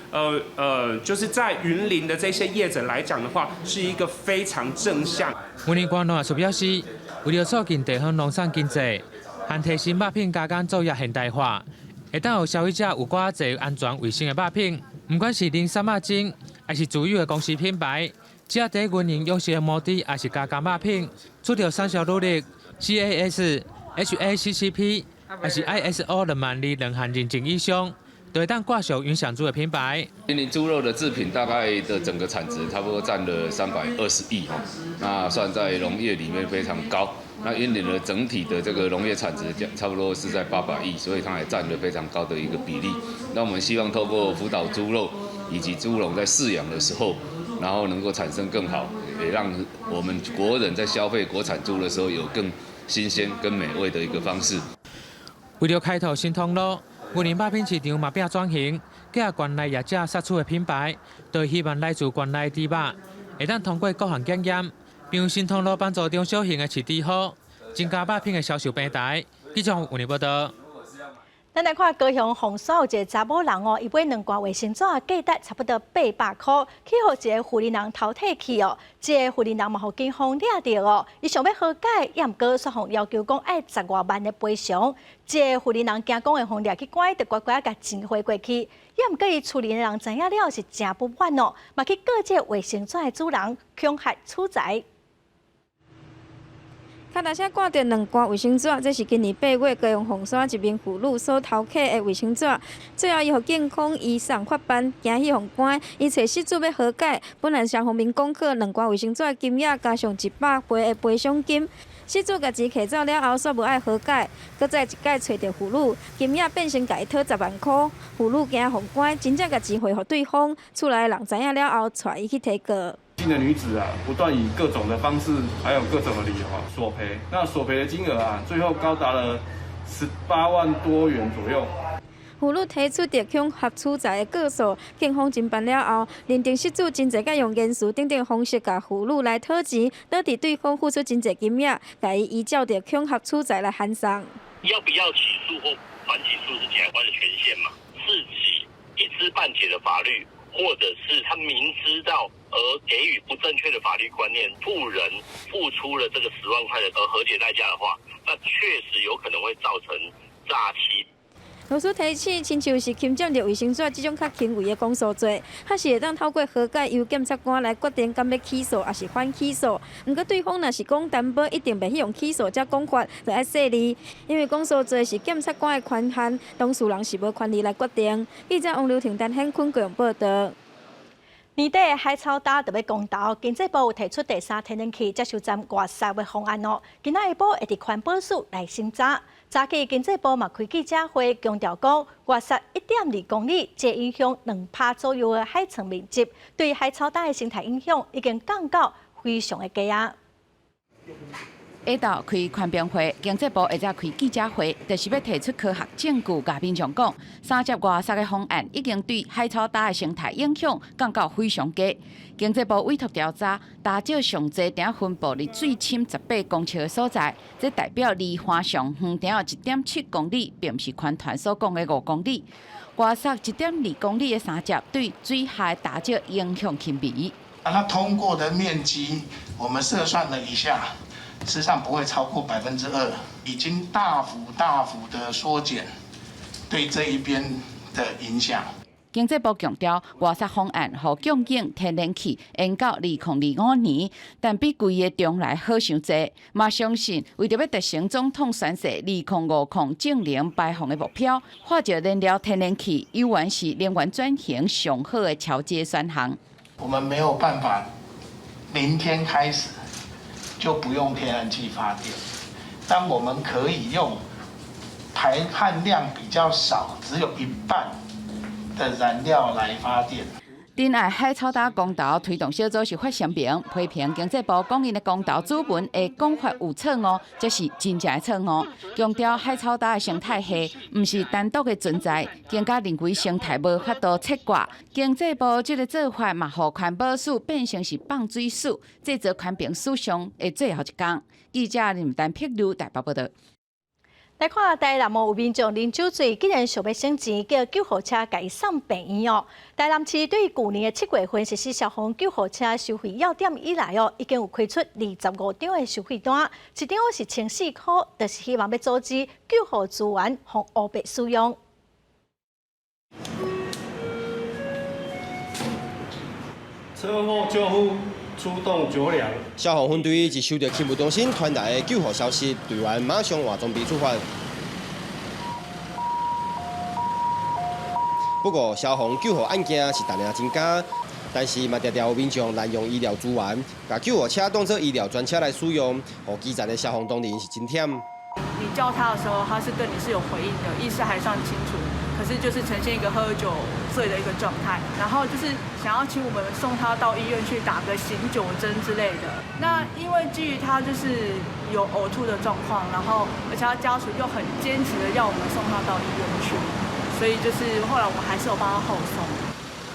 就是在雲林的這些業者來講的話，是一個非常正向。雲林縣農業處表示，為著促進地方農產經濟，和提升肉品加工作業現代化，會當予消費者有閣較濟安全衛生的肉品，毋管是林三仔精，抑是自有的公司品牌，只要佇雲林養殖的母豬，抑是加工肉品，取得產銷履歷。GAS、HACCP 抑是 ISO 22000兩項認證以上，就會當掛上雲享豬的品牌。雲林豬肉的製品大概的整個產值差不多佔了320億哈，那算在農業裡面非常高。那雲林的整體的這個農業產值差不多是在800億，所以它也佔了非常高的一個比例。那我們希望透過輔導豬肉以及豬農在飼養的時候，然後能夠產生更好，也讓我們國人在消費國產豬的時候有更新鮮跟美味的一個方式。為著開拓新通路，雲林肉品市場嘛變轉型，結合縣內業者殺出的品牌，都希望來自縣內豬肉，會當通過各項檢驗，並用新通路幫助中小型的飼豬戶，增加肉品的銷售平台。記者雲林報道。咱來看高雄鳳山有一个查某人哦，伊買兩罐衛生紙，價值差不多800箍，去予一个婦人人偷提去哦。這个婦人人嘛，予警方掠著哦，伊想欲和解，也毋過煞予要求講愛十外萬的賠償。這个婦人人驚講會予掠去關，就乖乖共錢匯過去。也毋過伊厝裡的人知影了是誠不滿哦，嘛去告這个衛生紙的主人恐嚇取財。跤踏車掛著兩罐衛生紙，這是今年8月高雄鳳山一名婦女所偷摕的衛生紙。最後，伊予警方移送法辦，驚去予關。伊揣失主欲和解，本來雙方面講好兩罐衛生紙的金額加上100倍的賠償金。失主共錢提走了後，煞無愛和解，閣再一擺揣著婦女，金額變成共伊討10萬箍。婦女驚予關，真正共錢匯予對方。厝內人知影了後，帶伊去提告。姓的女子啊，不斷以各種的方式，還有各種的理由啊索賠。那索賠的金額啊，最後高達了18萬多元左右。婦女提出著恐嚇取財的告訴，警方偵辦了後，認定失主真濟擺用言辭等等方式共婦女來討錢，導致對方付出真濟金額，共伊依照著恐嚇取財來函送。要不要起訴或反起訴是檢察官的權限嘛？自己一知半解的法律，或者是他明知道而給予不正確的法律觀念，婦人付出了這個10萬塊的和解代價的話，那確實有可能會造成詐欺。律師提醒，親像是侵佔著衛生紙這種較輕微的公訴罪，還是會當透過和解由檢察官來決定敢欲起訴抑是反起訴。毋過對方若是講擔保一定袂去予起訴這講法，就愛細膩，因為公訴罪是檢察官的權限，當事人是無權利來決定。記者王劉婷、陳顯坤高雄報道。年底海草礁就欲公投，經濟部有提出第三天然氣接收站外設的方案哦。今仔下晡會佇環保署來審查。早起經濟部嘛開記者會，強調講外設1.2公里，這影響2%左右的海床面積，對海草礁的生態影響已經降到非常的低啊。下晝開寬評會，經濟部下晝開記者會，就是欲提出科學證據，共民眾講，三接外設的方案已經對海草礁的生態影響降到非常低。經濟部委託調查，礁石上濟點分布佇水深18公尺的所在，這代表離岸上遠點有1.7公里，並毋是環團所講的5公里。外設1.2公里的三接，對水下的礁石影響輕微。啊，它通過的面積，我們測算了一下。事實上不會超過2%，已經大幅大幅的縮減對這一邊的影響。經濟部強調，外送方案予供應天然氣延到2025年，但比規个將來好傷濟。嘛相信為著欲達成總統宣示2050淨零排放的目標，化石燃料天然氣猶原是能源轉型上好的橋接選項。我們沒有辦法，明天開始就不用天然氣發電，但我們可以用排碳量比較少，只有一半的燃料來發電。珍愛海草礁公投推動小組是發聲明批評經濟部講𪜶的公投主文的講法有錯誤，這是真正的錯誤。強調海草礁的生態系毋是單獨的存在，更加認為生態無法度切割。經濟部這个做法嘛，予環保署變成是放水署，製造環評史上的最後一工。記者林丹碧如台北報道。來看台南有民眾啉酒醉，竟然想欲省錢，叫救護車共伊送病院哦。台南市對舊年的7月份實施消防救護車收費要點以來哦，已經有開出25張的收費單，一張是1400塊，就是希望欲阻止救護資源予烏白使用。車禍救護。出動九輛消防分隊一收到勤務中心傳來的救護消息，隊員馬上換裝備出發。不過，消防救護案件是逐年增加，但是嘛，常常有民眾濫用醫療資源，共救護車當做醫療專車來使用，予基層的消防同仁是真忝。你叫他的時候，他是對你是有回應的，意識還算清楚。可是就是呈現一個喝酒醉的一個狀態，然後就是想要請我們送他到醫院去打個醒酒針之類的。那因為基於他就是有嘔吐的狀況，然後而且他家屬又很堅持的要我們送他到醫院去，所以就是後來我們還是有幫他後送。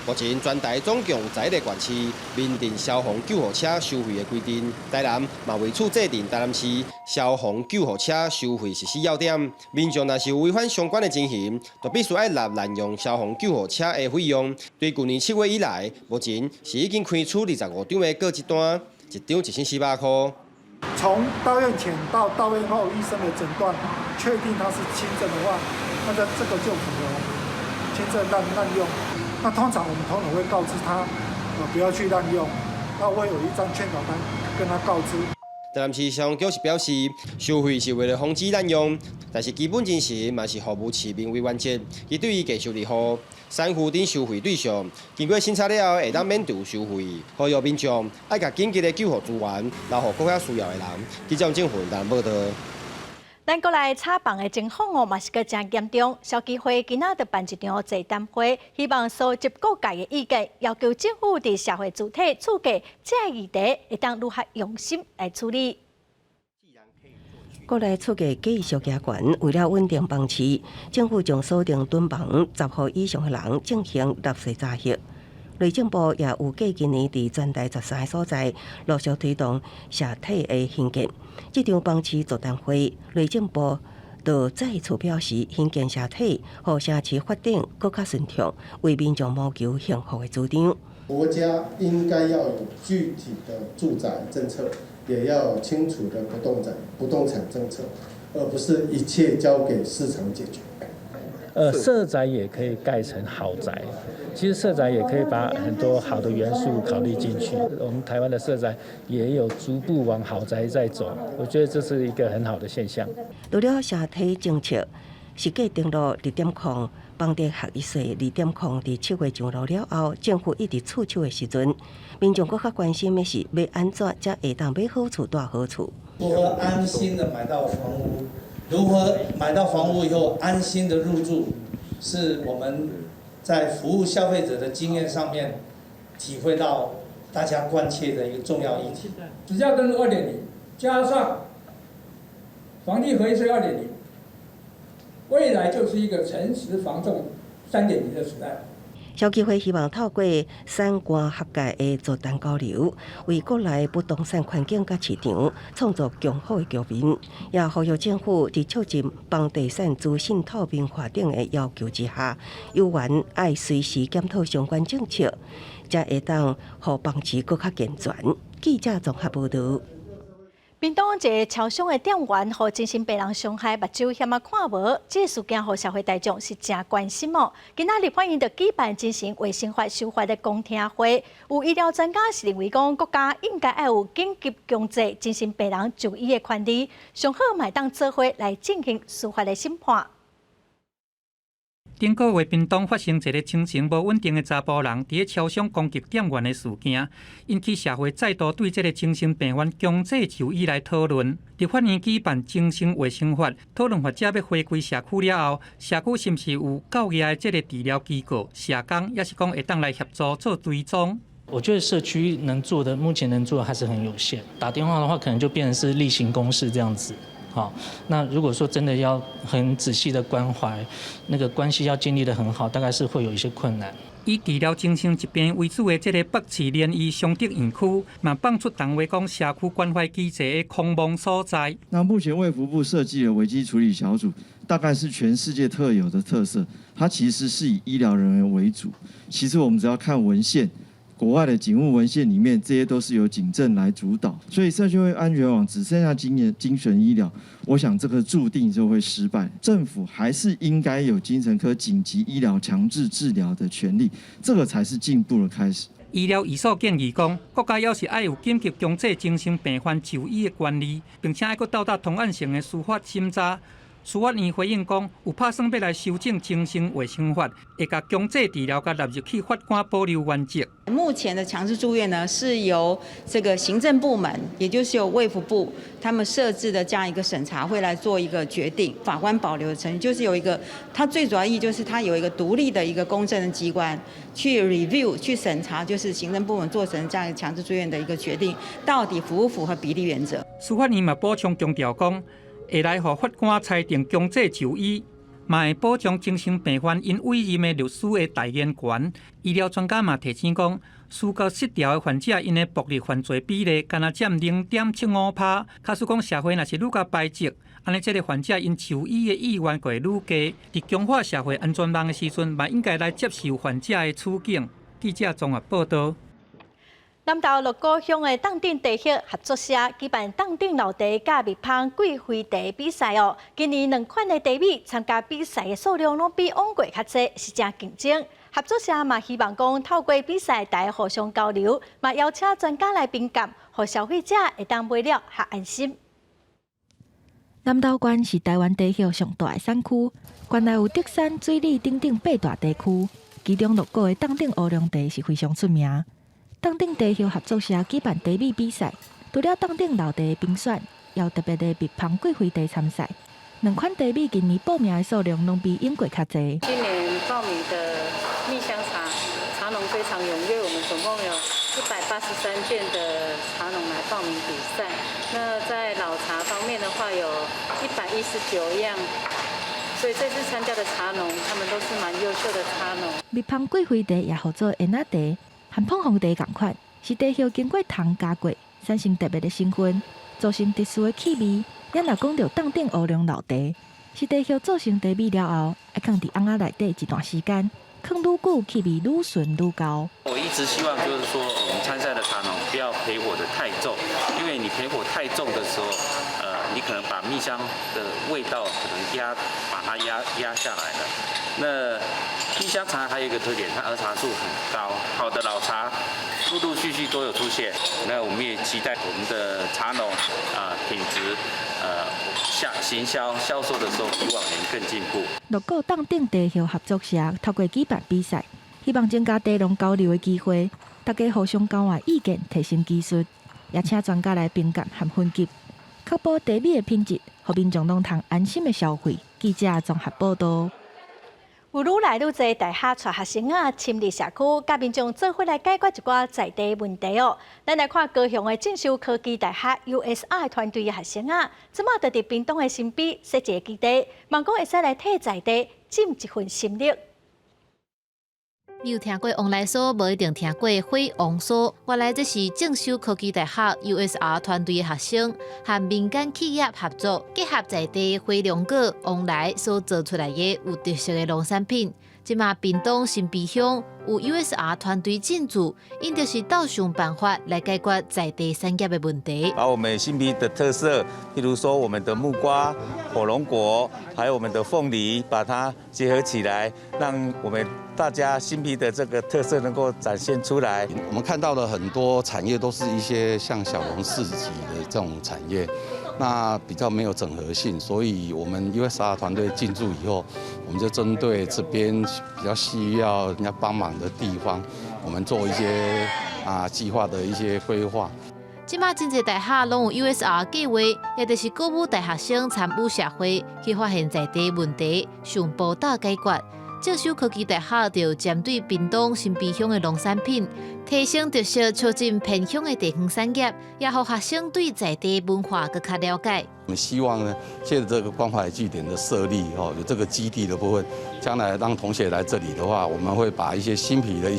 目前全台總共11個縣市明定消防救護車收費的規定，台南嘛為此制定台南市消防救護車收費實施要點。民眾若是有違反相關的情形，就必須愛納濫用消防救護車的費用。對舊年7月以來，目前是已經開出25張的告知單，一張1400塊。從到院前到到院後，醫生的診斷確定他是輕症的話，那這個就符合輕症濫用。那通常我們通常會告知他，不要去濫用。那我有一張勸導單跟他告知。台南市消防局是表示，收費是為了防止濫用，但是基本精神嘛是服務市民為原則。伊對於繼續入戶、散戶等收費對象，經過審查了後，會當免除收費。呼籲民眾愛共緊急的救護資源留予閣較需要的人。記者鄭雲台南報道。咱國內炒房的情況哦，嘛是閣誠嚴重。消基會今仔就辦一場座談會，希望收集各界的意見，要求政府佇社會主體厝價這个議題，會當愈較用心來處理。國內厝價繼續加懸，為了穩定房市，政府將鎖定躉房10戶以上的人進行納稅查核。內政部也預計今年佇全台13个所在陸續推動社體的興建。這場房市座談會，內政部就再次表示，興建社體，予城市發展閣較順暢，為民眾謀求幸福的主張。國家應該要有具體的住宅政策，也要有清楚的不動產政策，而不是一切交給市場解決。社宅也可以蓋成豪宅，其實社宅也可以把很多好的元素考慮進去。我們台灣的社宅也有逐步往豪宅在走，我覺得這是一個很好的現象。除了社體政策，實價登錄2.0，房地合一稅2.0，佇7月上路了後，政府一直出手的時陣，民眾閣較關心的是欲按怎才會當買好厝、住好厝。如何安心的買到房屋？如何買到房屋以後安心的入住，是我們在服務消費者的經驗上面體會到大家關切的一個重要議題。實價登錄2.0加上房地合一稅2.0，未來就是一個誠實房仲3.0的時代。消基會希望透過產官學界的座談交流，為國內不動產環境佮市場創造良好的局面，也呼籲政府佇促進房地產資訊透明化等的要求之下，猶原愛隨時檢討相關政策，才會當予房市閣較健全。記者綜合報導。屏東一个超商的店員，予精神病人傷害，目睭險仔看無，這个事件予社會大眾是誠關心哦。今仔日法院就舉辦精神衛生法修法的公聽會，有醫療專家是認為講，國家應該愛有緊急強制精神病人就醫的權利，上好嘛會當做伙來進行司法的審判。頂個月屏東發生一个精神無穩定的查埔人，佇咧超商攻擊店員的事件，引起社會再度對這个精神病患強制就醫來討論。立法院舉辦精神衛生法討論，患者欲回歸社區了後，社區是毋是有夠額的這个治療機構、社工，抑是講會當來協助做追蹤？我覺得社區能做的，目前能做的還是很有限。打電話的話，可能就變成是例行公事這樣子。好，那如果說真的要很仔細的關懷，那個關係要建立得很好，大概是會有一些困難。以治療精神疾病為主的這个北市聯醫松德院區，嘛放出同話講社區關懷機制的空亡所在。那目前衛福部設計的危機處理小組，大概是全世界特有的特色。它其實是以醫療人員為主。其實我們只要看文獻。國外的警務文獻裡面，這些都是由警政來主導，所以社區安全網只剩下今年精神醫療，我想這個注定就會失敗。政府還是應該有精神科緊急醫療強制治療的權利，這個才是進步的開始。醫療醫所建議講，國家猶是愛有緊急強制精神病患就醫的權利，並且愛閣鬥搭同案性的司法審查。司法院回應講，有拍算欲來修正精神衛生法，會共強制治療共納入去法官保留原則。目前的強制住院呢，是由這個行政部門，也就是由衛福部他們設置的這樣一個審查會來做一個決定。法官保留的程序，就是有一個，它最主要意義就是它有一個獨立的一個公正的機關去 review 去審查，就是行政部門做成這樣一個強制住院的一個決定，到底符不符合比例原則？司法院嘛補充強調講，會來予法官裁定強制就醫，嘛會保障精神病患𪜶委任的律師的代言權。醫療專家嘛提醒講，思覺失調的患者𪜶的暴力犯罪比例，干焦佔0.75趴。假使講社會若是愈共排斥，按呢這个患者𪜶就醫的意願就會愈低。佇強化社會安全網的時陣，嘛應該來接受患者的處境。記者綜合報道。南投鹿谷鄉的凍頂茶葉合作社舉辦凍頂老茶佮蜜芳貴妃茶比賽哦。今年兩款的茶米參加比賽的數量攏比往過較濟，是誠競爭。合作社嘛希望講透過比賽，大家互相交流，嘛邀請專家來評鑑，予消費者會當買了較安心。南投縣是台灣茶葉上大的產區，縣內有竹山、水里等等八大地區，其中鹿谷的凍頂烏龍茶是非常出名。凍頂茶葉合作社舉辦茶米比賽，除了凍頂老茶的評選，也有特別的蜜芳貴妃茶參賽。兩款茶米今年報名的數量攏比往過較濟。今年報名的蜜香茶茶農非常踴躍，我們總共有183件的茶農來報名比賽。那在老茶方面的話，有119樣。所以這次參加的茶農，他們都是蠻優秀的茶農。蜜芳貴妃茶也號做煙仔茶。和碰紅茶仝款，是茶葉經過糖加過，產生特別的成分，造成特殊的氣味。咱若講著凍頂烏龍老茶，是茶葉做成茶米了後，愛囥佇甕仔內底一段時間，囥愈久氣味愈醇愈厚。我一直希望就是說，我們參賽的茶農不要焙火得太重，因為你焙火太重的時候，你可能把蜜香的味道可能壓，把它壓壓下來了。那蜜香茶還有一個特點，它兒茶素很高，好的老茶陸陸續續都有出現。那我們也期待我們的茶農啊品質，下行銷銷售的時候比往年更進步。鹿谷凍頂茶葉合作社透過舉辦比賽，希望增加茶農交流的機會，大家互相交換意見，提升技術，也請專家來評鑑和分級，確保茶米的品質，予民眾攏通安心的消費。記者綜合報道。有愈來愈濟大學帶學生仔深入社區，佮民眾做伙來解決一寡在地問題哦。咱來看高雄的正修科技大學 USR 團隊的學生仔，這馬就佇屏東的新埤設一个基地，望講會使來替在地盡一份心力。你有聽過旺來酥，無一定聽過火王酥。原來這是正修科技大學 USR 團隊的學生和民間企業合作，結合在地火龍果旺來所做出來的有特色的農產品。這馬屏東新埤鄉有 USR 團隊進駐，𪜶就是鬥想辦法來解決在地產業的問題。把我們新埤的特色，譬如說我們的木瓜、火龍果，還有我們的鳳梨，把它結合起來，讓我們大家新埤的這個特色能夠展現出來。我們看到了很多產業都是一些像小農市集的這種產業。那比較沒有整合性，所以我們 USR 團隊進駐以後，我們就針對這邊比較需要人家幫忙的地方，我們做一些計劃的一些規劃。這馬真濟大學攏有 USR 計劃，也就是鼓舞大學生參與社會，去發現在地問題，想步驟解決。正修科技大學就針對屏東新埤鄉的農產品，提升特色，促進偏鄉的地方產業，也予學生對在地文化閣較了解。我們希望呢，借著這個關懷據點的設立，有這個基地的部分，將來當同學來這裡的話，我們會把一些新埤的一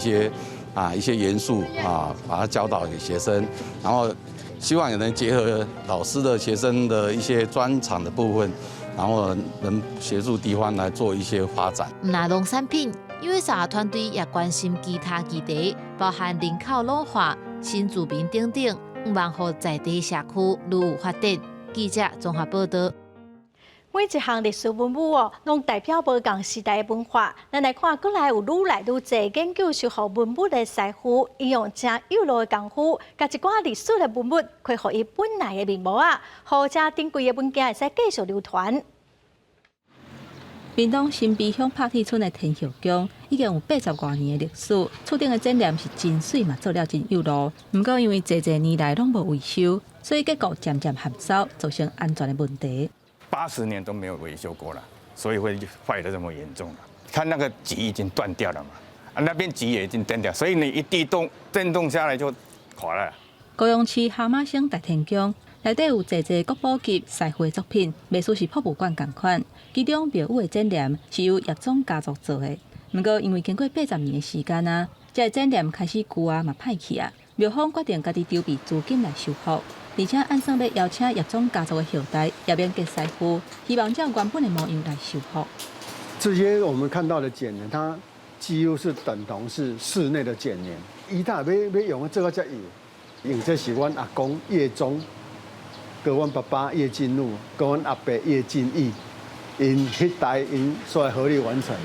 些元素啊，把它教導給學生，然後希望也能結合老師的學生的一些專長的部分。然後能協助地方來做一些發展。毋但農產品，USR 團隊也關心其他議題，包含人口老化、新住民等等，向望予在地社區愈有發展。記者綜合報道。每一項歷史文物哦，攏代表無仝時代的文化。咱來看，閣來有愈來愈濟研究修復文物的師傅，𪜶用誠幼路的功夫，共一寡歷史的文物恢復伊本來的面貌啊，予遮珍貴的物件會使繼續流傳。屏東新埤鄉拍鐵村的天后宮已經有80外年的歷史，厝頂的剪簾是真媠嘛，做了真幼路。毋過因為濟濟年來攏無維修，所以結構漸漸含餿，造成安全的問題。 80年都沒有維修過了，所以會壞得這麼嚴重。看那個脊已經斷掉了嘛，啊那邊脊也已經斷掉，所以你一地動震動下來就垮了。高雄市哈瑪星大天宮內底有濟濟國寶級師傅的作品，袂輸是博物館仝款。其中廟宇的剪簾是由葉總家族做的，毋過因為經過80年的時間啊，這个剪簾開始舊啊嘛歹去啊，廟方決定家己籌備資金來修復，而且按算欲邀請葉總家族的後代葉明傑師傅，希望照原本的模樣來修復。這些我們看到的剪簾，它幾乎是等同是室內的剪簾。伊若欲用這個才用，用這是阮阿公葉忠，佮阮爸爸葉進祿，佮阮阿伯葉進義，𪜶彼代𪜶所合力完成的。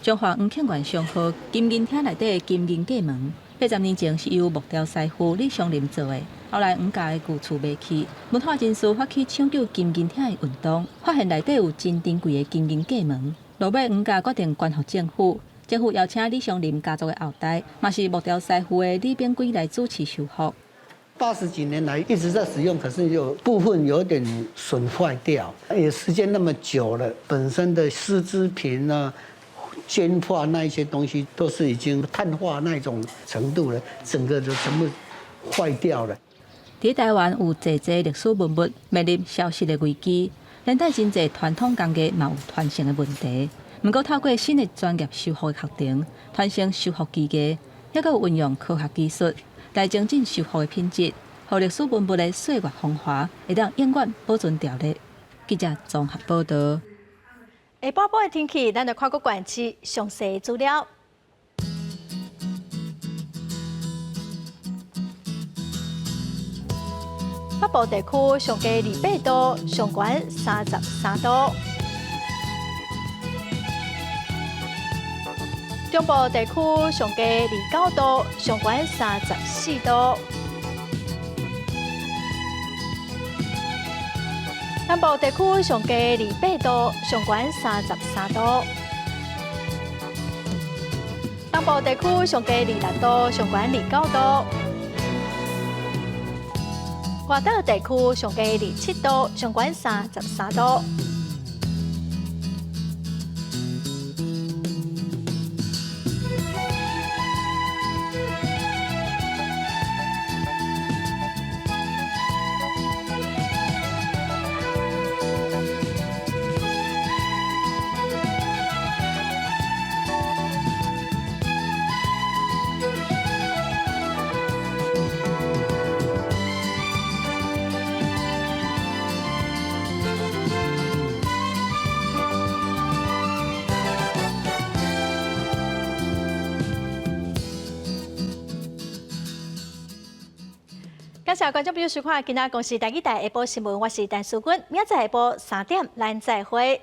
彰化黃慶源商號金銀廳內底的金銀過門，80年前是由木雕師傅李松林做的。後來黃家的舊厝賣去，文化人士發起搶救金銀廳的運動，發現內底有真珍貴的金銀過門。落尾黃家決定捐予政府，政府邀請李松林家族的後代，嘛是木雕師傅的李炳圭來主持修復。 80幾年來一直在使用，可是有部分有點損壞掉，也時間那麼久了，本身的絲織品啊、绢畫那一些東西都是已經碳化那種程度了，整個就全部壞掉了。佇台灣有濟濟歷史文物面臨消失的危機，連帶真濟傳統工藝嘛有傳承的問題。毋過透過新的專業修復的課程，傳承修復技藝，抑閣有運用科學技術來精進修復的品質，予歷史文物的歲月風華會當永遠保存著咧。記者綜合報導。下晡晡的天氣，咱來看各縣市詳細資料。北部地區上低28度，上懸33度；中部地區上低29度，上懸34度；南部地區上低28度，上懸33度；東部地區上低26度，上懸29度。外島地區上低27度，上懸33度。感謝觀眾朋友收看今仔公視台語台下晡新聞，我是陳淑君，明仔載下晡3點，咱再會。